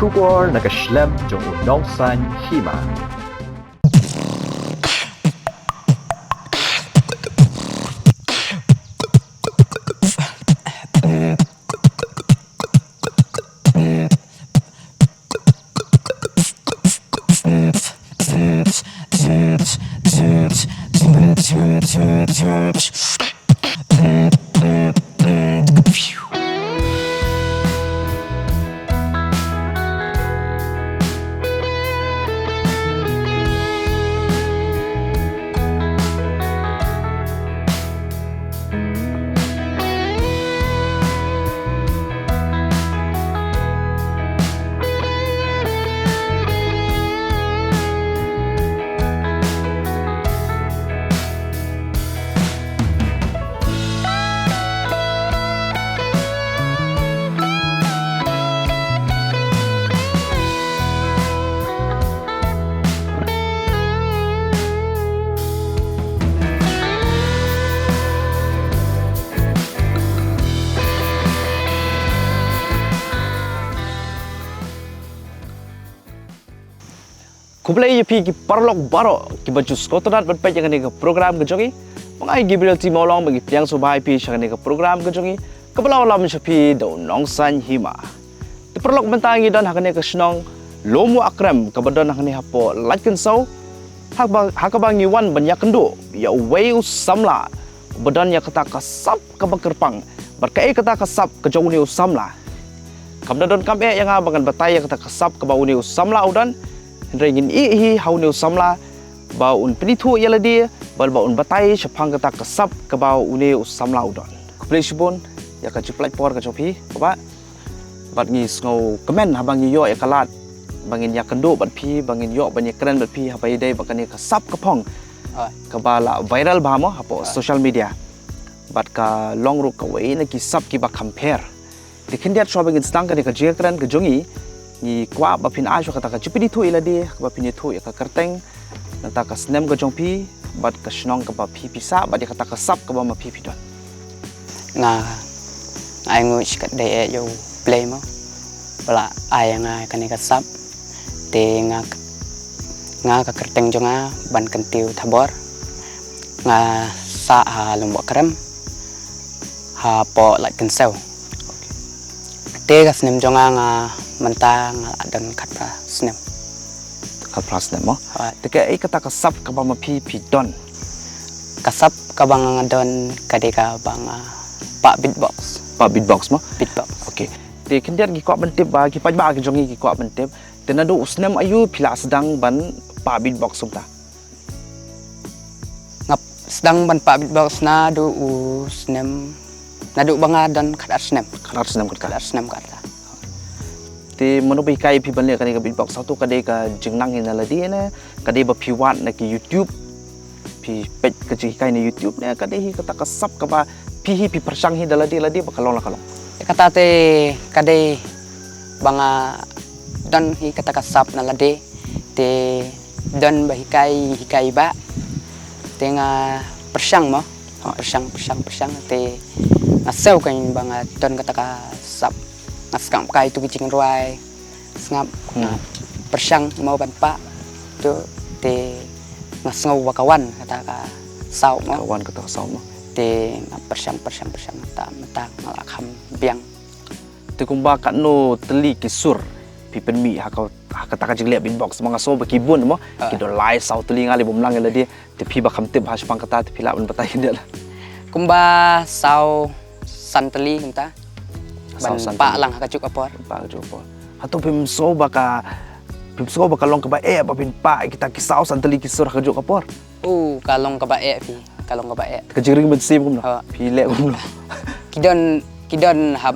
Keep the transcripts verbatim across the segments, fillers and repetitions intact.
Khubor na ka shlem jong u Nongsaiñ Hima. Khublei ïa phi ki paralok baroh kiba ju sngewtynnat ban peit ïa kane ka program ka jong ngi. Nga i Gabriel T Mawlong ba ngi pdiang sngewbha ïa phi sha kane ka program ka jong ngi, kaba la wallam sha phi da u Nongsaiñ Hima. Te paralok, mynta ngi don ha kane ka shnong Lum Wah Krem kaba don hangne hapoh Laitkynsew, ha kaba, ha kaba ngi wan ban ïakynduh ïa uwei u samla uba don ïa kata ka sap kaba kyrpang. Bad kaei kata ka sap ka jong une u samla? Kam da donkam eh ïa nga ba ngan batai ïa kata ka sap kaba une u samla u don, hynrei ngin ïohi ha une u samla ba un pynithuh ïa lade bad ba un batai shaphang kata ka sap kaba une u samla u don. Khublei shibun ïa ka jingpynlait por ka jong phi, Bah. Bad ngi sngewkmen haba ngi ïoh ïa ka lad ba ngin ïakynduh bad phi, ba ngin ïoh ban ïakren bad phi haba ïadei bad kane ka sap ka phong, ah, kaba la viral bha mo hapoh, ah, social media. Bad ka long ruh kawei na ki sap kiba kham pher. Te khyndiat shuwa ba ngin sdang kane ka jingïakren ka jong ngi, ngi kwah ba phin ai shuwa kata ka jingpynithuh ïa lade, kaba phin ïathuh ïa ka kyrteng, nangta ka snem ka jong phi, bad ka shnong kaba phi phi sah, bad ïa kata ka sap kaba ma phi phi don. Nga, nga ainguh shikatdei eh ïa U Blei mo, ba la ai ïa nga kane ka sap. Te nga, nga ka kyrteng jong nga Bankyntiew Thabor. Nga sah ha Lum Wah Krem, hapoh Laitkynsew. Te ka snem jong nga, nga mynta nga la don khatphra snem. Khatphra snem mo? Hooid. Te kaei kata ka sap kaba ma phi phi don? Ka sap kaba nga don ka dei kaba nga pah beatbox. Pah beatbox mo? Beatbox. Okay. Te khyndiat ngi kwah ban tip, ba ki paidbah ki jong ngi ki kwah ban tip, te naduh u snem aïu phi la sdang ban pah beatbox kumta? Nga sdang ban pah beatbox naduh u snem, naduh ba nga don khatar snem. Khatar snem khatar. Khatar snem khatar. Te mano ba hikai phi ban leh kane ka beatbox? Hato ka dei ka jingnang hi na lade ne ka dei ba phi wad na ki YouTube? Phi peit ka jinghikai na YouTube ne ka dei hi kata ka sap kaba phi hi phi pyrshang hi da lade lade ba ka long la ka long? Kata te ka dei ba nga don hi kata ka sap na lade. Te don ba hikai, hikai ba, te nga pyrshang mo. Nga pyrshang, pyrshang, pyrshang, te nga sngew kein ba nga don kata ka sap. Nga sngap kai tu ki jingrwai, sngap, hmm, nga pyrshang mo ban pah tu, te nga sngew ba ka wan kata ka saw mo. Ka wan kata ka saw mo. Te nga pyrshang, pyrshang, pyrshang, ta mynta nga la kham biang. Te kumba katno tylli ki sur phi pynmih ha ka, ha kata ka jingleh beatbox? Ma nga sngew ba ki bun mo, ah, ki don lai saw tylli, nga leh bym lang ïa lade. Te phi ba kham tip ha shaphang kata, te phi lah ban batai khyndiat la. Kumba saw san tylli kumta. Saw san tylli. Ban pah lang ha kajuh ka por. Pah ha kajuh ka por. Hato phim sngew ba ka, phim sngew ba ka long kaba eh ba phin pah kita ki saw san tylli ki sur ha kajuh ka por? Oh, ka long kaba eh phi, ka long kaba eh. Ka jingring mynsiem kumno? Ha. Phi leh kumno? Ki don, ki don hap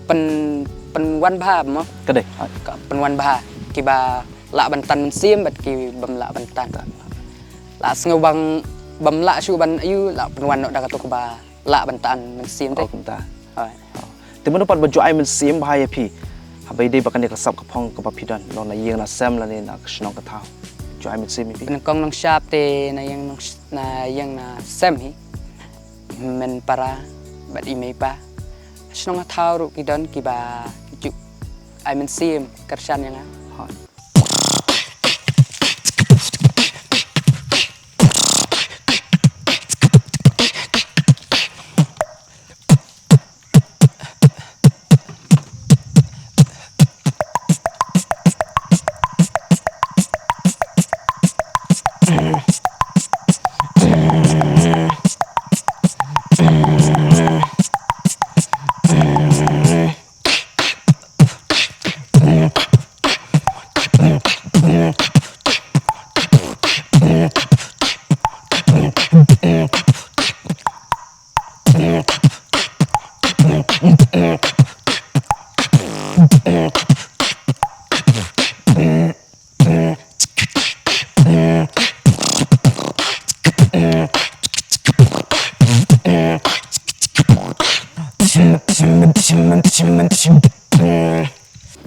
pyn, pynwan bha mo. Ka dei. Ka pynwan bha, kiba lah ban tan mynsiem bad ki bym lah ban tan. Tan. La sngew ba bym lah shuh ban ïoh, la pynwan noh da kato kaba lah ban tan mynsiem te. Oh, kumta. Hooid. Oh. Te mano pat ba ju ai mynsiem bha ïa phi haba ïadei bad kane ka sap ka phong kaba phi don, long na ïing na sem lane na ka shnong ka thaw? Ju ai mynsiem ïa phi? Nyngkong nongshap te na ïing nong, na ïing na sem hi, hynmen para bad i mei i pa. Shnong ka thaw ruh ki don kiba ju ai mynsiem kyrshan ïa nga. Hooid.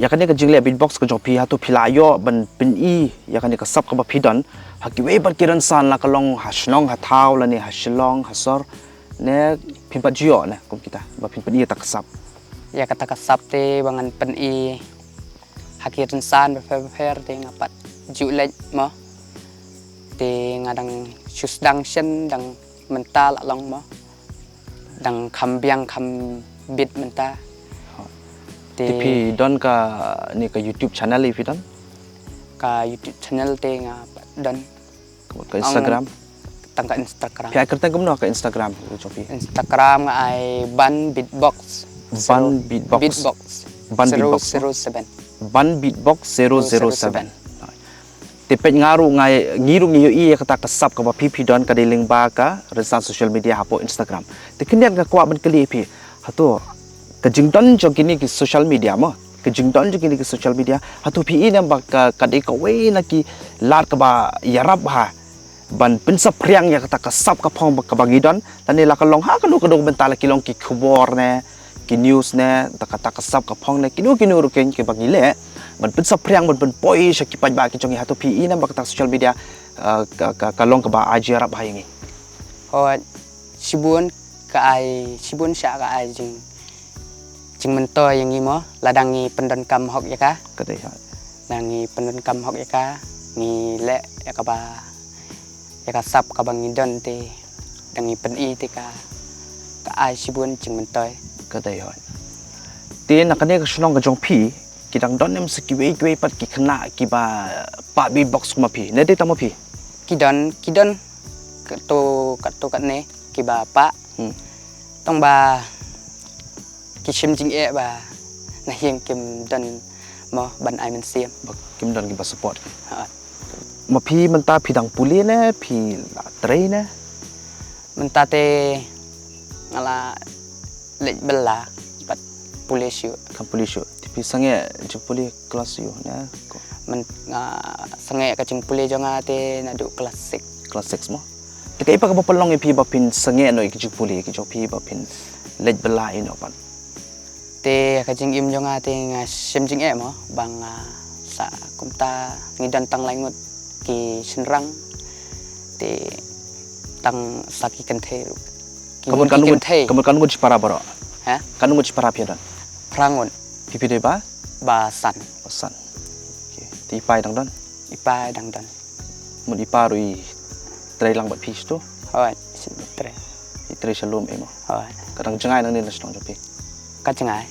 Ïa kane ka jingleh beatbox ka jong phi, hato phi la ïoh ban pyni ïa kane ka sap kaba phi don ha kiwei pat ki rynsan, la ka long ha shnong ha thaw lane ha Shillong ha sor, ne phim pat ju ïoh ne kum kita ba phin pyni ïa kata ka sap? Ïa kata ka sap te ba ngan pyni ha ki rynsan bapher bapher te nga pat ju leh mo. Te nga dang shu sdang shen, dang mynta la long mo. Dang kham biang kham bit mynta. Te phi don ka, ni ka YouTube channel i phi don? Ka YouTube channel te nga pat don. Ka Instagram? Tang ka Instagram. Phi ai kyrteng kumno ka Instagram ka jong phi? Instagram nga ai Ban Beatbox. Ban Beatbox. Beatbox. Ban Beatbox, no? Zero zero seven. Ban Beatbox zero zero seven. Te peit nga ruh nga, ngi ruh ngi ïohi ïa kata ka sap kaba phi phi don ka dei lyngba ka rynsan social media hapoh Instagram. Te khyndiat nga kwah ban kylli ïa phi, hato ka jingdon jong kine ki social media mo, ka jingdon jong kine ki social media, hato phi i ne em ba ka, ka dei kawei na ki lad kaba ïarap ha ban pynsaphriang ïa kata ka sap ka phong ba, kaba ngi don, lane la ka long ha kano kano ka bynta, la ki long ki khubor ne, ki news ne, ta kata ka sap ka phong ne, kino kino ruh kein kiba ngi leh ban pynsaphriang, ban pynpoi sha ki paidbah ki jong ngi, hato phi i ne em ba kata social media, uh, ka, ka, ka long kaba ai jingïarap ha ïa ngi? Hooid, shibun ka ai, shibun sha ka ai jing, jingmyntoi ïa ngi mo, lada ngi pyndonkam hok ïa ka. Ka dei hooid. Lada ngi pyndonkam hok ïa ka, ngi leh ïa kaba, ïa ka sap kaba ngi don te, da ngi pyni te ka, ka ai shibun jingmyntoi. Ka dei hooid. Te na kane ka shnong ka jong phi, ki dang don ne em sa kiwei kiwei pat ki khynnah kiba pah beatbox kum ma phi, ne dei tang ma phi? Ki don, ki don katto, katto katne kiba pah. Hmm. Tang ba ki shem jingeh ba na ïing kim don mo ban ai mynsiem. Ba kim don kiba support. Ha. Ma phi mynta phi dang pule ne phi la trei ne? Mynta te nga la leit bylla bad pule shuh. Kam pule shuh. Te phi sangeh jingpule klas aiu ne? Ko. Myn-, nga sangeh ka jingpule jong nga te naduh klas six. Klas six mo. Te kaei pat kaba pynlong ïa phi ba phin sangeh noh ïa ka jingpule ka jong phi ba phin leit bylla ïa noh pat? Te ka jingim jong nga te nga shem jingeh mo, ba nga sa kumta ngi don tang lai ngut ki shynrang, te tang sa ki kynthei ruh. Ki ngut ki kynthei. Ka mut katno ngut shipara baroh? Ha? Katno ngut shipara phi don? Phra ngut. Phi phi dei ba? Ba san. Ba san. Okay. Te i pa i dang don? I pa i dang don. Mut i pa ruh i trei lang bad phi shuh? Hooid, i trei. I trei sha lum ei mo? Hooid. Ka dang jngai nangne na shnong jong phi? Ka jngai.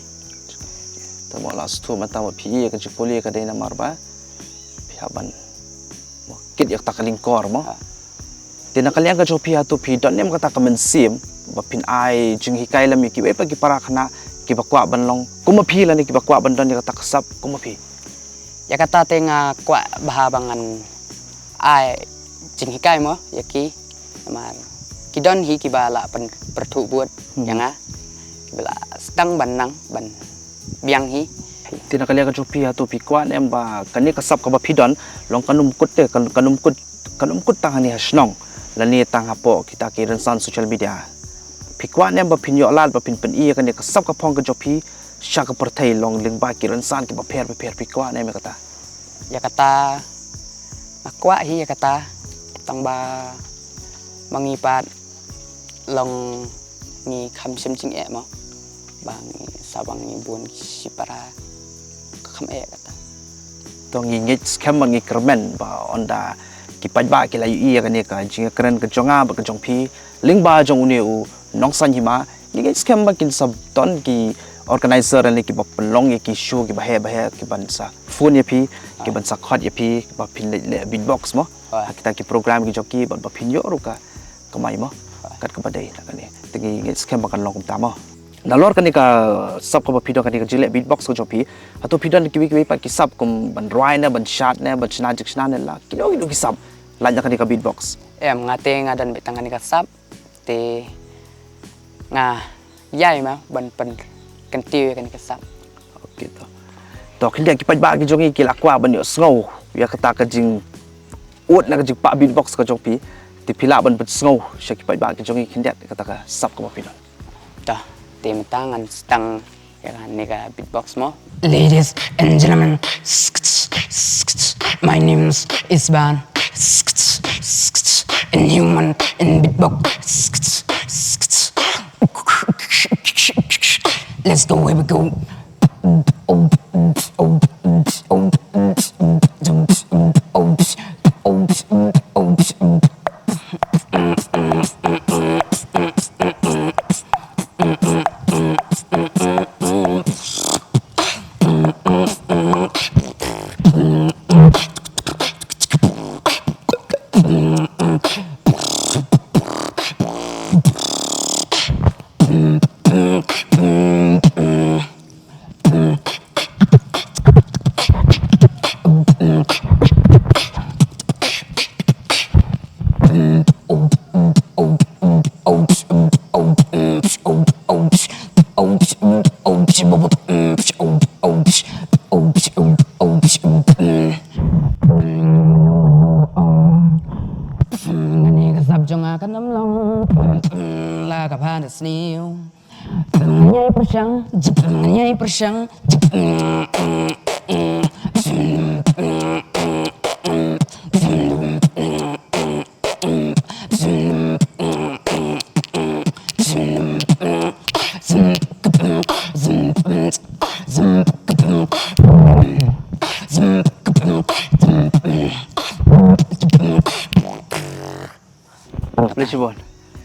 Te mo la shuh mynta ba phi ïa ka jingpule ka dei namar ba phi hap ban mo kit ïa kata ka lyngkor mo. Ha. Te na ka liang ka jong phi hato phi don ne em kata ka mynsiem ba phin ai jinghikai lem ïa kiwei pat ki para khynnah kiba kwah ban long kum ma phi lane kiba kwah ban don ïa kata ka sap kum ma phi? Ïa kata te nga kwah bha ba ngan ai jinghikai mo ïa ki, namar ki don hi kiba la pyn-, pyrthuh bud ïa nga, kiba la sdang ban nang ban biang hi. Te na ka liang ka jong phi hato phi kwah ne em ba kane ka sap kaba phi don long kan ym kut te, kan, kan ym kut, kan ym kut tang hangne ha shnong lane tang hapoh kita ki rynsan social media? Phi kwah ne em ba phin ïoh lad ba phin pyni ïa kane ka sap ka phong ka jong phi sha ka pyrthei long lyngba ki rynsan kiba pher bapher, phi kwah ne em ïa kata? Ïa kata nga kwah hi ïa kata, tang ba ma ngi pat long ngi kham shem jingeh mo, ba ngi sa ba ngi bun shipara, ka Eh, kata. To ngi ngeit skhem ba ngi kyrmen ba ynda ki paidbah ki la ïohi ïa kane ka jingkren ka jong nga bad ka jong phi lyngba jong une u Nongsaiñ Hima, ngi ngeit skhem ba kin sa don ki organizer ne kiba pynlong ïa ki show kiba heh ba heh, kiban sa phone ïa phi, kiban sa khot ïa phi ba phin leh, leh beatbox mo. Ha kita ki program ki jong ki bad ba phin ïoh ruh ka kamai mo. Kat kaba dei na kane. Te ngi ngeit skhem ba kan long kumta mo. Nalor kane ka sap kaba phi don, kane ka jingleh beatbox ka jong phi, hato phi don kiwei kiwei pat ki sap kum ban rwai ne, ban shad ne, ban shna jingshna ne, la kino kino ki sap lait na kane ka beatbox? Em, nga te nga don beit tang kane ka sap, te nga ïai ma ban pynkyntiew ïa kane ka sap. Okay to. To khyndiat ki paidbah ki jong ngi ki la kwah ban ïohsngew ïa kata ka jing ud na ka jingpah beatbox ka jong phi, te phi lah ban pynsngew sha ki paidbah ki jong ngi khyndiat kata ka sap kaba phi don. To, te mynta ngan sdang ïa kane ka beatbox mo. Ladies and gentlemen, my name is Isban. In human, in beatbox. Let's go, here we go. Ngane ka sap jong nga kan ym long la ka pha da sniew. Ngane pyrshang, ngane pyrshang. Khublei shibun.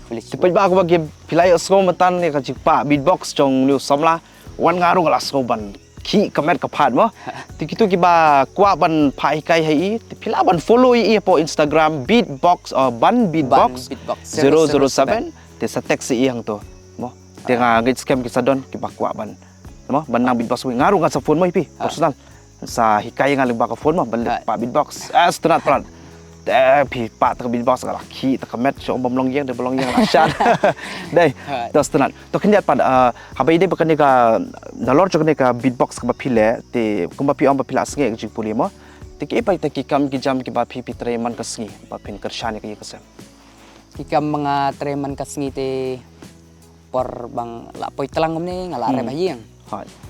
Khublei shibun. Te paidbah, kumba ki phi la ïohsngew mynta ïa ka jingpah beatbox jong une u samla, wan nga ruh nga la sngew ban khih ka met ka phad mo. Te kito kiba kwah ban phah hikai ha i, te phi lah ban follow i hapoh Instagram, beatbox, uh, Ban Beatbox, Ban Beatbox zero zero seven. Te sa text i hangto mo. Te nga ngeit skhem ki sa don kiba kwah ban, mo, ban nang beatbox wei. Nga ruh ngan sa phone mo ïa phi personal. Sa hikai nga lyngba ka phone mo ban leh pah beatbox. Eh, sngewtynnat palat. Te phi pah ta ka beatbox nga la khih ta ka met, shu ong bym long ïing, dei ba long ïing la shad. Dei. To sngewtynnat. To khyndiat pat, ah, haba ïadei bad kane ka, nalor jong kane ka beatbox kaba phi leh, te kumba phi ong ba phi la sangeh ka jingpule mo. Te kiei pat kita ki kam ki jam kiba phi, phi trei man ka sngi ba phin kyrshan ïa ka ïing ka sem? Ki kam ba nga trei man ka sngi te por ba nga la poi tlang kumne nga la rep ha ïing.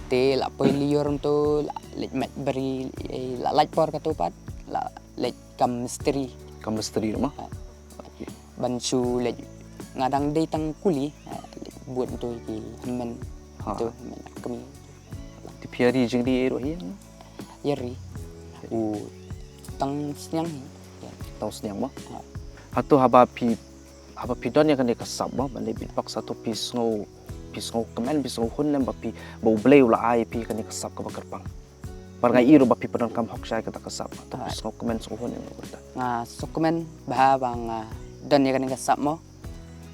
Te la poi lyiur kumto, la leit mait bri, eh, la lait por kato pat, la leit kam mistri. Kam mistri ruh mo? Ha. Ban shu leit, nga dang dei tang kuli, ha, leit bud kumto ïa ki hynmen. Ha. Kumto hynmen kmie. Te phi ïa ri jingri ruh ha ïing? Ïa ri. U tang sniang hi. Tang sniang mo? Ha. Hato haba phi, haba phi don ïa kane ka sap mo, ban leh beatbox, hato phi sngew, phi sngewkmen, phi sngewhun lem ba phi, ba U Blei u la ai phi kane ka sap kaba kyrpang? Bad nga i ruh ba phi pyndonkam hok sha kata ka sap, hato phi sngewkmen, sngewhun lem ba kata? Nga sngewkmen bha ba nga don ïa kane ka sap mo.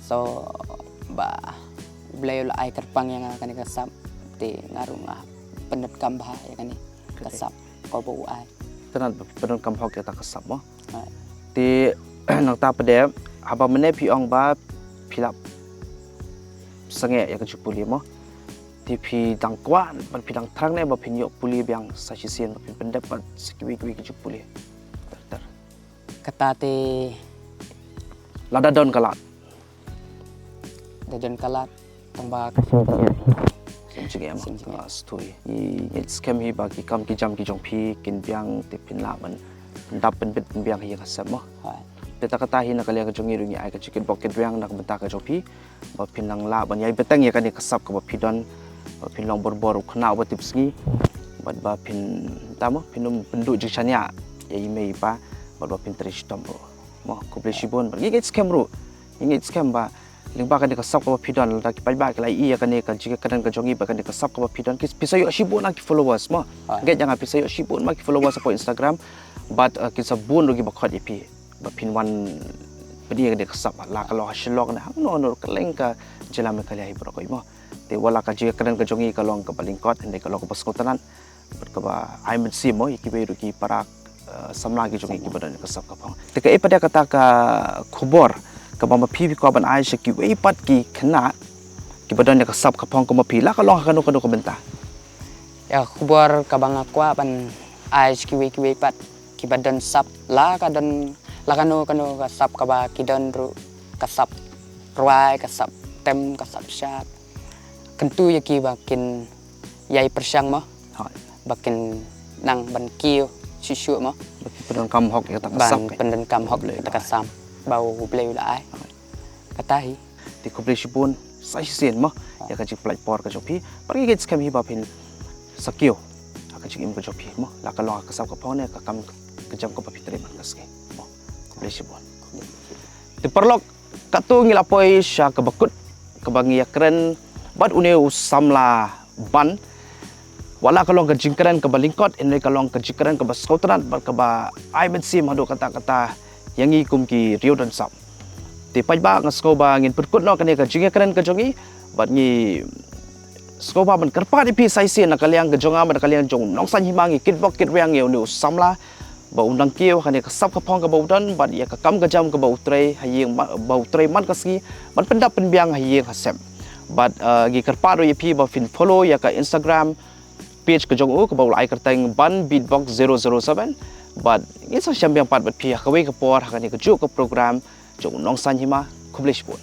So ba U Blei u la ai kyrpang ïa nga kane ka sap, te nga ruh nga pyndonkam bha ïa kane ka sap kaba u ai. Te nga pyndonkam hok ïa kata ka sap mo. Te nangta pat de, haba mynne phi ong ba phi la sangeh ïa ka jingpule mo, te phi dang kwah bad phi dang thrang ne ba phin ïoh pule biang sa shisien, ba phin pyndep bad sa kiwei kiwei ki jingpule? Ter ter. Kata te lada don ka lad. Da don ka lad, tang ba ka sngewthuh. Sngewthuh em. Sngewthuh. Ah, sngewthuh. Ngi ngeit skhem hi ba ki kam ki jam ki jong phi kin biang, te phin lah ban pyndap pynbit pynbiang hi ïa ka sap mo. Te ta kata hi, na ka liang ka jong ngi ruh ngi ai ka jingkitbok kitrwiang na ka bynta ka jong phi, ba phin nang lah ban ïai bteng ïa kane ka sap kaba phi don, ba phin long bor bor u khynnah uba tipsngi. Bad ba phin, tang mo, phin ym pynduh jingshaniah ïa i mei i pa, bad ba phin trei shitom ruh. Mo, khublei shibun, bad ngi ngeit skhem ruh. Ngi ngeit skhem ba lyngba kane ka sap kaba phi don, lada ki paidbah ki la ïohi ïa kane ka jingkren ka jong ngi bad kane ka sap kaba phi don, ki, phi sa ïoh shibun na ki followers mo. Ngeit ïa nga phi sa ïoh shibun na ki followers hapoh Instagram. Bad, eh, kin sa bun ruh kiba khot ïa phi ba phin wan pyni ïa kane ka sap, la ka long ha Shillong ne hangno hangno kylleng ka jylla Meghalaya hi baroh kawei mo. Te wat la ka jingkren ka jong ngi ka long kaba lyngkot, hynrei ka long kaba sngewtynnat, bad kaba ai mynsiem mo ïa kiwei ruh ki para, eh, samla ki jong ngi kiba don ïa ka sap ka phong. Te kaei pat ïa kata ka khubor kaba ma phi phi kwah ban ai sha kiwei pat ki khynnah kiba don ïa ka sap ka phong kum ma phi, la ka long ha kano kano ka bynta? Ïa ka khubor kaba nga kwah ban ai sha kiwei kiwei pat kiba don sap, la ka don, la kano kano ka sap kaba ki don ruh, ka sap rwai, ka sap tem, ka sap shad. Kyntu ïa ki ba kin ïai pyrshang mo. Hooid. Ba kin nang ban kiew shuh shuh mo. Ba kin pyndonkam hok ïa kata ka sap. Ban pyndonkam hok ïa kata ka sap ba U Blei u la ai. Hooid. Kata hi. Te khublei shibun sa shisien mo ïa ka jingpynlait por ka jong phi. Bad ngi ngeit skhem hi ba phin sa kiew ha ka jingim ka jong phi mo, la ka long ha ka sap ka phong ne ka kam ka jam kaba phi trei man ka sngi mo. Khublei shibun. Te paralok, katto ngi la poi sha kaba kut kaba ngi ïakren bad une u samla Ban. Wat la ka long ka jingkren kaba lyngkot, hynrei ka long ka jingkren kaba sngewtynnat bad kaba ai mynsiem haduh katta katta ïa ngi kum ki riew don sap. Te paidbah, nga sngew ba ngin pynkut noh kane ka jingïakren ka jong ngi bad ngi sngew ba ban kyrpad ïa phi sa shisien na ka liang ka jong nga bad na ka liang jong u nongsaiñ hima, ngi kitbok kitrwiang ïa une u samla ba u nang kiew ha kane ka sap ka phong kaba u don bad ïa ka kam ka jam kaba u trei ha ïing ma-, ba u trei man ka sngi ban pyndap pynbiang ha ïing ha sem. Bad, eh, ngi kyrpad ruh ïa phi ba phin follow ïa ka Instagram page ka jong u kaba u la ai kyrteng Ban Beatbox zero zero seven. Bad ngin sa ïashem biang pat bad phi ha kawei ka por ha kane kajuh ka program jong u nongsaiñ hima. Khublei shibun.